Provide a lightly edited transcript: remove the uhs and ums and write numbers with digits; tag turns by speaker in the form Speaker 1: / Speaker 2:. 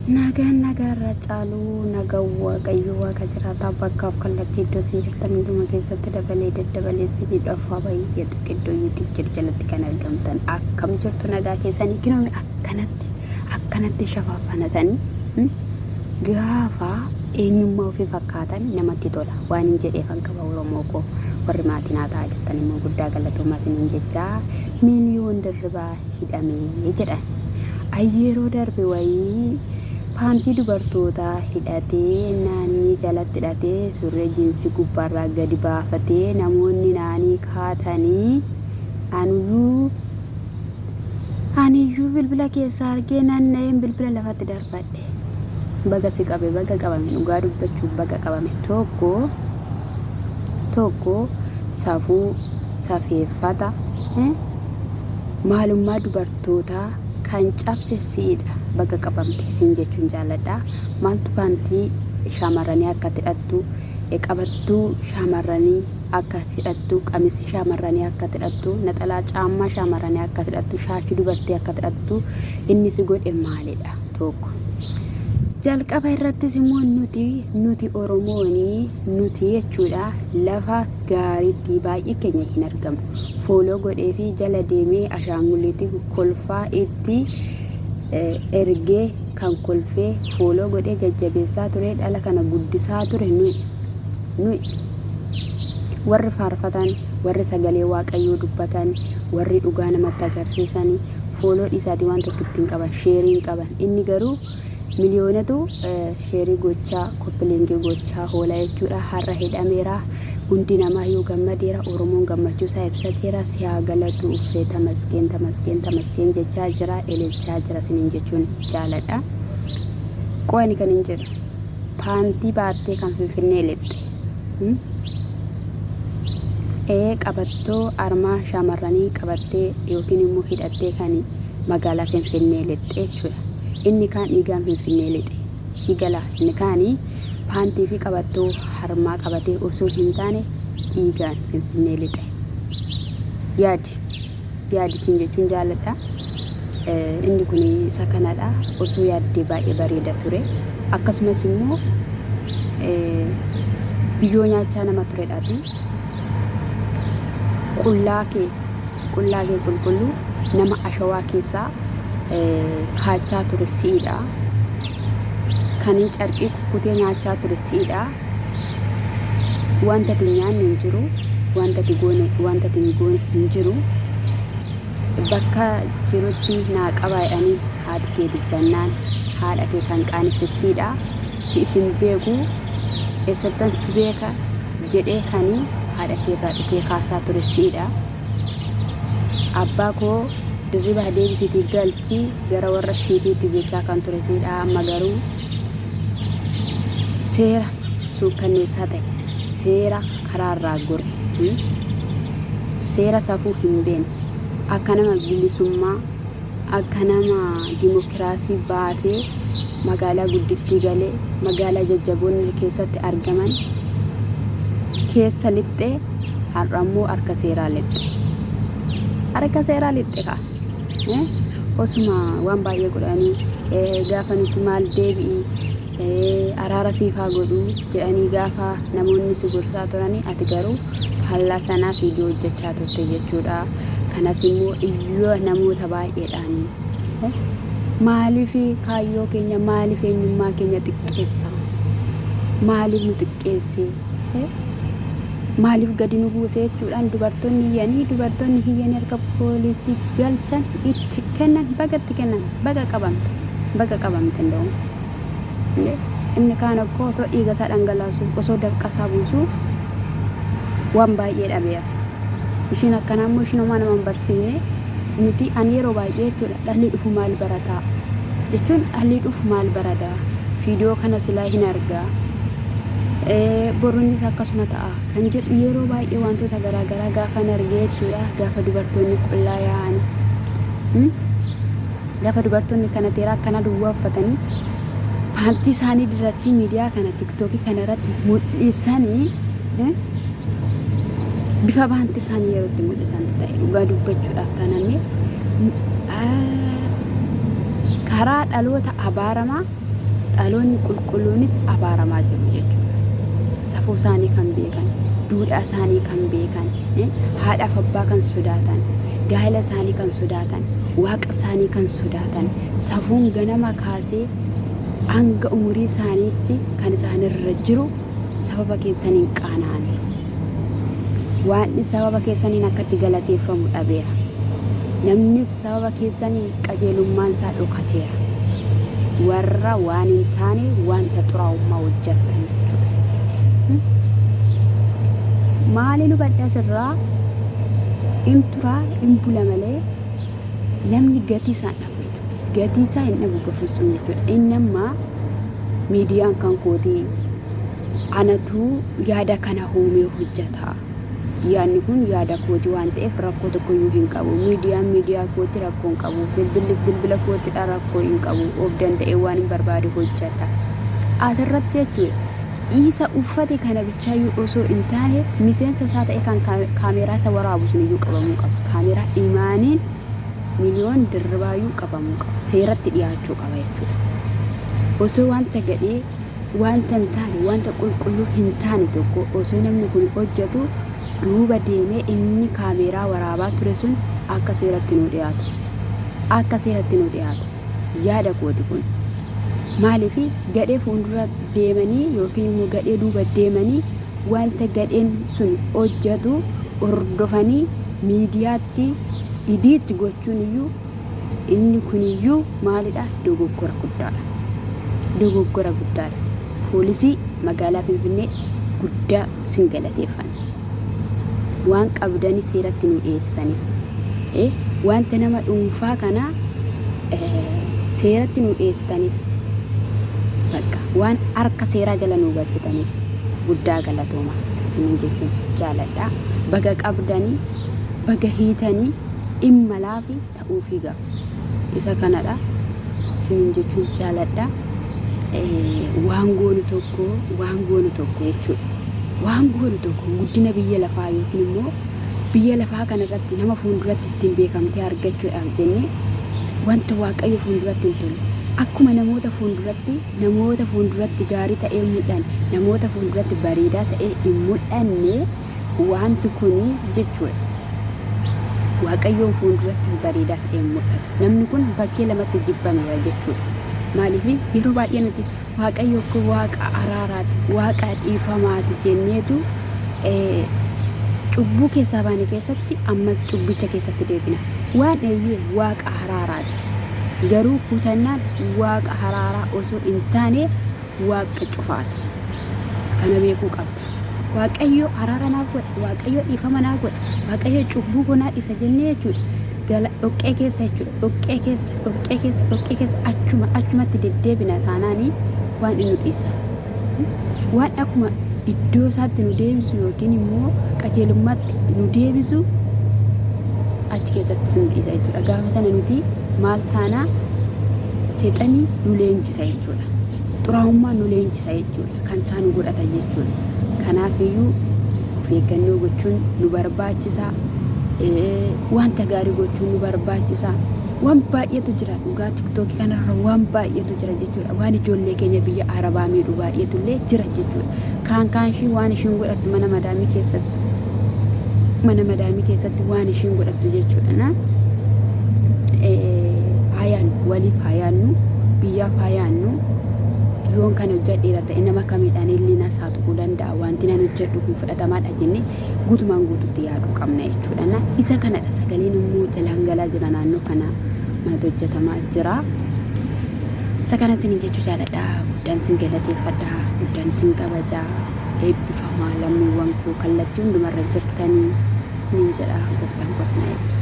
Speaker 1: Nagaan nagaarra caalu nagaan Waaqayyo waaqa jiraataa bakkaaf kallattii iddoo isin jirtan hunduma keessatti dabalee daddabalee isinii dhafaa baay'ee xixiqqoo YouTube jedhu jalatti kan argamtan akkam jirtu nagaa keessanii kinoomi akkanatti akkanatti shafaafanatanii gaafa eenyummaa ofii fakkaatan namatti tola waan hin jedheefan qaba Oromoo koo warri maatii naa ta'aa jirtan immoo guddaa galatoomaa isiniin jechaa miiliyoon dirribaa hidhame jedhan. Ay yeroo darbe wayii paantii dubartootaa hidhatee naannii jalatti hidhatee surree jiinsii gubbaarraa gadi baafatee namoonni naanii kaatanii anuyyuu aniyyuu bilbila keessaa argee nan na'een bilbila lafatti darbadhe. Baga si qabe baga qabame dhugaa dubbachuuf baga qabame tokko tokko safuu safeeffata Maalummaa dubartootaa kan cabse si'idha baga qabamte siin jechuun jaalladha. Maaltu paantii shaamarranii akka ati hidhattu, qabattuu shaamarranii akka ati hidhattu, qamisii shaamarranii akka ati hidhattu, naxalaa caammaa shaamarranii akka ati hidhattu, shaashii dubartii akka ati hidhattu inni si godhe maalidha? Tokko. Jalqaba irrattis immoo nuti nuti Oromooni nuti jechuudha lafa gaariitti baay'ee keenya hin argamu. Fooloo godheefii jala deemee ashaanguliitii kolfaa itti ergee kan kolfee fooloo godhee jajjabeessaa ture dhala kana guddisaa ture nuyi nuyi warri faarfatan warri sagalee waaqayyoo dubbatan warri dhugaa namatti agarsiisan fooloo dhiisaatii waan tokko ittiin qaban sheerii hin qaban inni garuu Miliyoonatu sheerii gochaa, koppiliinkii gochaa hoola jechuudha. Har'a hidhameera. Hundi namaayyuu gammadeera. Oromoon gammachuu isaa ibsateera. Si haa galatu uffee tamasgeen tamasgeen tamasgeen jechaa jira, ililchaa jira isiniin jechuun jaaladha. Qo'ani kan hin jedhu paantii baattee kan Finfinnee lixxe. Ee qabattoo armaa shamarranii qabattee yookiin immoo hidhattee kan magaalaa Finfinnee lixxe jechuudha. Inni kaan dhiigaan Finfinnee lixe. Si gala inni kaani paantii fi qabattoo harmaa qabatee osoo hin taane dhiigaan Finfinnee lixe. Yaadi. Yaadi siin jechuun jaaladha. Inni kun isa kanadha. Osoo yaaddee baay'ee bareeda ture. Akkasumas immoo biyyoo nyaachaa nama turedhaati. Qullaa kee qullaa kee qulqulluu nama ashawaa keessaa kaachaa ture si'idha. Kan carqii kukkutee nyaachaa ture si'idha. Wanta ati hin nyaanne hin jiru. Wanta ati goone wanta ati hin goone hin jiru. Bakka jirutti naa qabaa jedhanii haati kee dubbannaan haadha kee kan qaanesse siidha. Si isin beeku eessattan si beeka jedhee kani haadha kee irraa dhukee kaasaa ture siidha. Abbaa koo Dirribaa deebisiitii galchi gara warra shiitiitti jechaa kan ture siidha. Amma garuu seera suukkanneessaa ta'e seera karaarraa gore seera safuu hin beekne akka nama bilisummaa akka nama dimokiraasii baatee magaalaa guddittii galee magaalaa jajjaboonni keessatti argaman keessa lixxee har'a immoo harka seeraa lixxe. Harka seeraa lixxe kaa. Osuma waan baay'ee godhanii gaafa nuti maal deebi'i araara siif haa godhu jedhanii gaafa namoonni si gorsaa turanii ati garuu faallaa sanaa viidiyoo hojjechaa turte jechuudha. Kanas immoo iyyuu namoota baay'eedhaan maaliif kaayyoo keenya maaliif eenyummaa keenya xiqqeessa? Maaliif nu xiqqeesse? Maaliif gadi nu buuse jechuudhaan dubartoonni iyyanii dubartoonni iyyanii harka poolisii galchan itti kennan baga itti kennan baga qabamte baga qabamte nda'u. Inni kaan akkoo otoo dhiiga isaa dhangalaasu osoo dafqa isaa buusu waan baay'ee dhabeera. Ishiin akkanaa immoo ishiin homaa nama hin barsiifne nuti ani yeroo baay'ee jechuudha dhalli dhufu maal barataa jechuun dhalli dhufu maal baradaa viidiyoo kana silaa hin argaa boruunis akkasuma ta'a kan jedhu yeroo baay'ee wantoota garaagaraa gaafan argee jechuudha gaafa dubartoonni qullaa yaa'an Gaafa dubartoonni kana teeraa akkana duwwaa uffatanii paantii isaanii dirasii miidiyaa kana tiktookii kana irratti mul'isanii bifa paantii isaanii yeroo itti mul'isantu ta'e dhugaa dubbachuudhaaf taanaan karaa dhaloota abaaramaa Dhaloonni qulqulluunis abaaramaa jiru jechuudha. Safuu isaanii kan beekan, duudhaa isaanii kan beekan, haadhaaf abbaa kan sodaatan, gaa'ela isaanii kan sodaatan, waaqa isaanii kan sodaatan, safuun ganama kaasee hanga umurii isaaniitti kan isaanirra jiru sababa keessaniin qaana'aniiru. Waaqni sababa keessaniin akka itti galateeffamu dhabeera. Namnis sababa keessaniin qajeelummaan isaa dhokateera. Warra waan hin taane wanta xuraa'ummaa hojjettan jechuudha. Maaliin hubadhe asirraa? In turaa in bula malee namni gatii isaa hin dhabu jechuudha. Gatii isaa hin dhabu bafisum jechuudha. Inni amma miidiyaan kan kootii anatu yaada kana uumee hojjeta. Yaadni kun yaada kooti waan ta'eef rakkoo tokkoyyuu hin qabu. Miidiyaan miidiyaa kooti rakkoo hin qabu. Bilbilli bilbila kootidha rakkoo hin qabu. Of danda'ee waan hin barbaade hojjedha. Asirratti jechuudha. Isa uffate kana bichaayyuu osoo hin taane miseensa isaa ta'e kan kaameeraa isa waraabu suniyyuu qabamuu qaba. Kaameeraa imaaniin miliyoon dirribaayyuu qabamuu qaba. Seeratti dhiyaachuu qaba jechuudha. Osoo wanta gadhee wanta hin taane wanta qulqulluu hin taane tokko osoo namni kun hojjetu duuba deemee inni kaameeraa waraabaa ture sun akka seeratti nuu dhiyaatu. Akka seeratti nuu dhiyaatu. Yaada kooti kun. Maaliif gadhee fuuldura deemanii yookiin immoo gadhee duuba deemanii wanta gadheen sun hojjetu hordofanii miidiyaatti idiitti gochuun iyyuu inni kun iyyuu maalidha? Dogoggora guddaadha. Dogoggora guddaadha. Poolisii magaalaa Finfinnee guddaa sin galateeffanna. Waan qabdanii seeratti nu dhiyeessitaniif. Wanta nama dhuunfaa kana seeratti nu dhiyeessitaniif. Bakka waan harka seeraa jala nu galchitaniif guddaa galatooma isiniin jechuun jaaladha. Baga qabdanii baga hiitanii dhimma laafi ta'uufii qaba. Isa kanadha isiniin jechuun jaaladha. Waan goonu tokko waan goonu tokko jechuudha. Waan goonu tokko guddina biyya lafaa yookiin immoo biyya lafaa kanarratti nama fuulduratti ittiin beekamtee argachuudhaaf jennee wanta Waaqayyo fuulduratti hin tolle akkuma namoota fuulduratti namoota fuulduratti gaarii ta'ee hin mul'anne namoota fuulduratti bareedaa ta'ee hin mul'anne wanti kuni jechuudha. Waaqayyoon fuuldurattis bareedaa ta'ee hin mul'atu. Namni kun bakkee lamatti jibbameera jechuudha. Maaliif yeroo baay'ee nuti Waaqayyo akka waaqa araaraati, waaqa dhiifamaati jenneetu cubbuu keessaa baane keessatti ammas cubbicha keessatti deebina. Waan eeyyee waaqa araaraati. Garuu kutannaan waaqa araaraa osoo hin taane waaqa cufaati. Kana beekuu qabna. Waaqayyo araara naaf godha, Waaqayyo dhiifama naa godha, Waaqayyo cubbuu koo naa dhiisa jennee jechuudha. Gala dhoqqee keessa jechuudha. Dhoqqee keessa, dhoqqee keessa, dhoqqee keessa achuma achumatti deddeebina taanaanii waan inni dhiisa. Waan akkuma iddoo isaatti nu deebisu yookiin immoo qajeelummaatti nu deebisu achi keessatti nu dhiisa jechuudha. Gaafa sana nuti maal taanaa seexanni nu leenjisa jechuudha. Xuraa'ummaa nu leenjisa jechuudha. Kan isaa nu godhata jechuudha. Kanaaf iyyuu of eeggannoo gochuun nu barbaachisa. Wanta gaarii gochuun nu barbaachisa. Waan baay'eetu jira dhugaa tiktookii kanarra waan baay'eetu jira jechuudha. Waan ijoollee keenya biyya Arabaa miidhu baay'eetu illee jira jechuudha. Kaan kaan ishii waan ishiin godhattu mana madaamii keessatti mana madaamii keessatti waan ishiin godhattu jechuudha. Na haa yaannu waliif haa yaannu biyyaaf haa yaannu yoon kan hojjedheera ta'e nama kamiidhaan illiinas haa tuquu danda'a wanti nan hojjedhu kun fudhatamaadha jennee guutumaan guututti yaaduu qabna jechuudha. Na isa kanadha sagaleen immoo jalaan galaa jira naannoo kana manatu hojjetamaa jira. Isa kana isiniin jechuu jaaladha. Guddaan sin galateeffadha. Guddaan sin kabaja. Eebbifamaa lammiiwwan koo kallattii hundumarra jirtanii niin jedha gooftaan koos na eebbisu.